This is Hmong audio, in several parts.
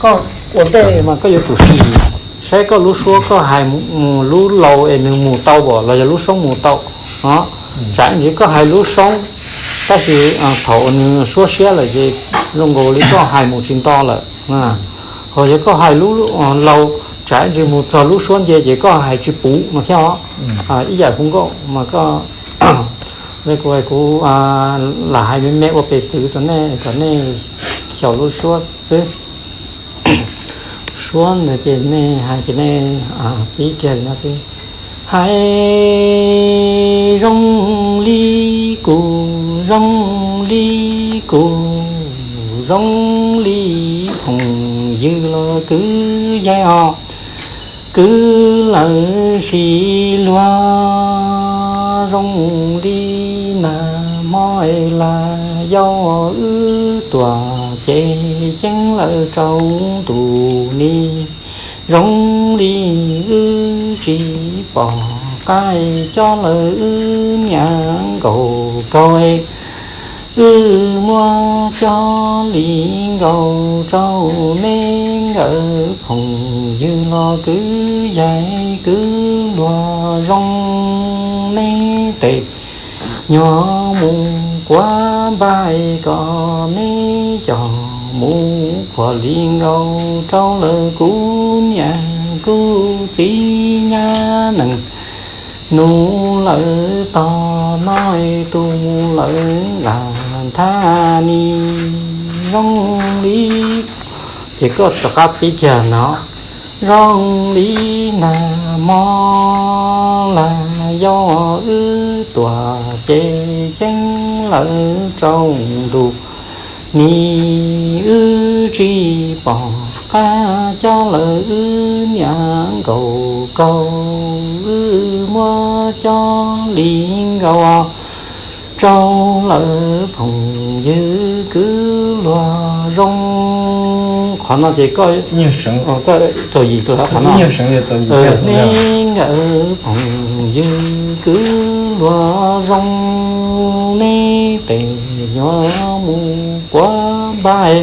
Koj ua ntej mas koj yuav tsum sim saib koj lub suab koj hais mus lub laus es nws mus tau pom los yog lub soob mus tau no. Tsam ntsis koj hais lub soob, tab sis thaum nws suab siab lawm ces zoo nkaus li koj hais mus tsis nto lawm. Ho yog koj hais lub laus, tsam ntsis mus txog lub suab nce ces koj hais tsis puv no thiab os. Ib yam hu nkauj mas koj, kuv, kuv lam hais me me ua pes txwv rau nej kom nej xyaum lub suab xwb. Suab ntawd ces nej hais ces nej pib kiag li no xwb. Hais zoo li kuv, zoo li kuv, zoo li phooj ywg los kwv yees os. Kwv lawv sis luag zoo li nag hmo es las yau wb tuam ces ceeb lawm rau ntu ni. Zoo li wb tsis pom qab coj lawv wb niam nkaus kaug, wb muab coj li nkaus rau neb nkawd phooj ywg los kwv yees kwv luag zoo. Neb tes nyuag mus quav npaj kom neb coj mus khuam li nkaus rau lawv kuv niam kuv txiv nyab neej nus lawv tog no, tus lawv nqa nthab ni. Zoo li, ces koj rov qab pib kiag no. Zoo li nag hmo las yau wb tuam ces ceeb lawm rau ntu ni. Wb tsis pom qab coj lawv wb niam nkaus kaug, wb muab coj li nkaus rau lawv phooj ywg kwv luag zoo. Qhov no ces koj txaus yim tus qhov no. Neb nkawd phooj ywg kwv luag zoo, neb tes nyuag mus quav npaj.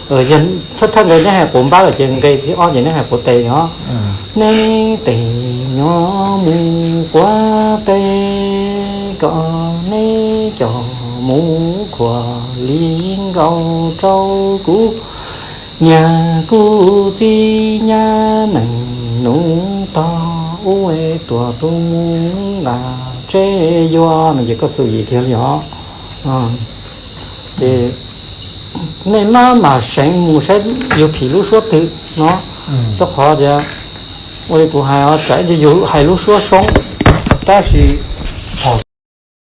Thawj thawj nqe neb hais quav npaj lawm ces nqe thib ob ces neb hais quav tes os. Neb tes nyuag mus quav tes kom neb coj mus khuam li nkaus rau kuv niam kuv txiv nyab neej nus tog ub tuam tus mus nqa tseb yuav no ces koj txaus yim kiag li os. Ces nej maj mam seev mus saib yus phim lub suab twg no, rau qhov tias ua li kuv hais os, tsam ntsis yus hais lub suab soob, tab sis